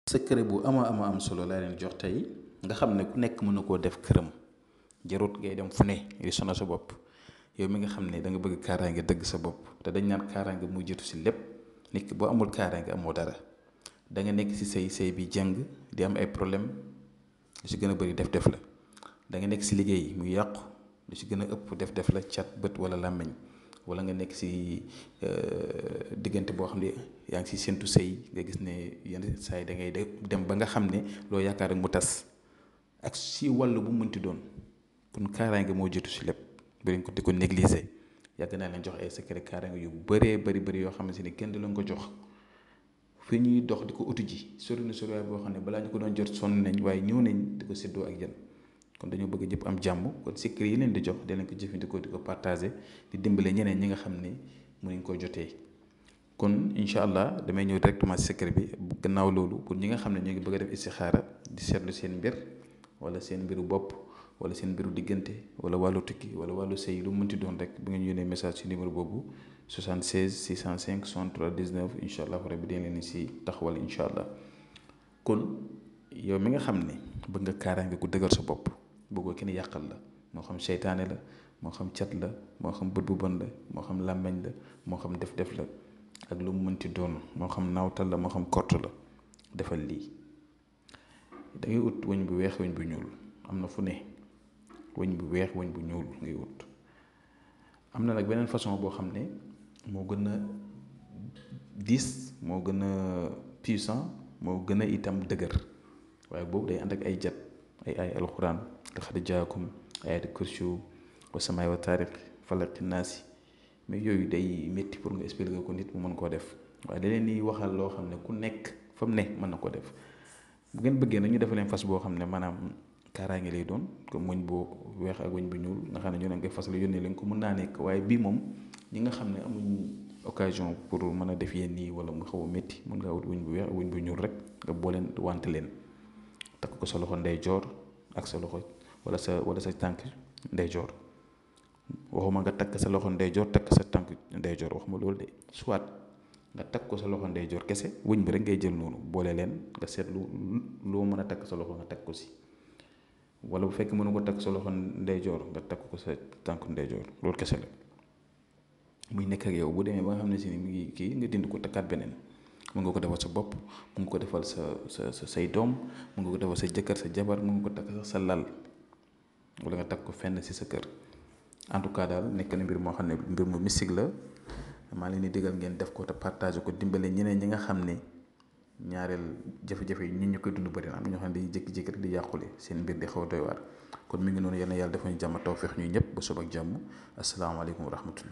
secret bu ama am solo laa leen jox tey nga xam ne ku nekk mën na koo def këram jarut ngay dem fu ne di sonal sa bopp yow mi nga xam ne da nga bëgg kaaraange dëgg sa bopp te dañ naan kaaraange muy jiitu si lépp nit ki boo amul kaaraange amoo dara da nga nekk si sëy bi jàng di am ay problème lu si gën a bëri def la da nga nekk si liggéey muy yàqu lu si gën a ëpp def la cat bët wala làmmiñ wala nga nekk si diggante boo xam ne yaa ngi si séntu sëy nga gis ne yenn saa yi da ngay dem ba nga xam ne loo yaakaar rek mu tas ak si wàll bu mënti doon kon kaaraange moo jiitu si lépp bëri ko di ko négliger yàgg naa leen jox ay secret kaaraange yu bëri yoo xamante ni kenn du leen ko jox fi ñuy dox di ko utu ji sori na soriwaay boo xam ne balaa ñu ko doon jot sonn nañ waaye ñëw nañ di ko séddoo ak yéen kon dañoo bëgg ñëpp am jàmm kon secret yi leen di jox dinañ ko jëfandikoo di ko partager di dimbale ñeneen ñi nga xam ne mënuñ koo jotee kon incha allah damay ñëw directement si secret bi gannaaw loolu pour ñi nga xam ne ñoo ngi bëgg a def istixaara di seetlu seen mbir wala seen mbiru bopp wala seen mbiru diggante wala wàllu tukki wala wàllu sëy lu mënti doon rek bu ngeen yónnee message ci numéro boobu 76 605 63 19 incha allah rabbi dañ leen si taxawal incha allah kon yow mi nga xam ne bëgg nga kaaraange gu dëgër sa bopp bëggoo kenn yàqal la moo xam seytaane la moo xam cat la moo xam bët bu bon la moo xam làmmeñ la moo xam def la ak lu mu mënti doon moo xam naawtal la moo xam kort la defal lii da ngay ut wëñ bu weex wëñ bu ñuul am na fu ne wëñ bu weex wëñ bu ñuul ngay ut am na nag beneen façon boo xam ne moo gën a diis moo gën a puissant moo gën a itam dëgër waaye boobu day ànd ak ay jat ay alxuraan laqad jaakum ayaati kursiyu wa samaay wa taariq falaqi naasi mais yooyu day métti pour nga expliquer ko nit mu mën koo def waaye da leen di waxal loo xam ne ku nekk fa mu ne mën na ko def bu ngeen bëggee nag ñu defal leen fas boo xam ne maanaam kaaraange lay doon comme wëñ bu weex ak wëñ bu ñuul nga xam ne ñoo leen koy fas la yónnee leen ko mën naa nekk waaye bii moom ñi nga xam ne amuñ occasion pour mën a def yenn yi wala mu xaw a métti mën ngaa wut wëñ bu weex ak wëñ bu ñuul rek nga booleen wante leen takk ko sa loxo ndeyjoor ak sa loxo wala sa tànk ndeyjoor waxuma nga takk sa loxo ndeyjoor takk sa tànk ndeyjoor waxuma loolu de soit nga takk ko sa loxo ndeyjoor kese wëñ bi rek ngay jël noonu boole leen nga seetlu loo mën a takk sa loxo nga takk ko si wala bu fekkee mënu ko takk sa loxo ndeyjoor nga takk ko sa tànk ndeyjoor loolu kese la muy nekk ak yow bu demee ba nga xam ne si ni mu ngi kii nga dindi ko takkaat beneen mën nga ko defal sa bopp mën nga ko defal sa say doom mën nga ko defal sa jëkkër sa jabar mën nga ko takk sax sa lal wala nga takk ko fenn si sa kër en tout cas daal nekk na mbir moo xam ne mbir mu mystique la maa leen di digal ngeen def ko te partage ko dimbale ñeneen ñi nga xam ne ñaareel jafe-jafe yi ñun ñu koy dund bëri na am ñoo xam ne dañuy jékki-jékki rek di yàqule seen mbir di xaw a doy waar kon mi ngi noonu yal na yàlla dafa ñu jàmm tawfeex ñuy ñëpp ba suba ak jàmm asalaamaaleykum wa rahmatullah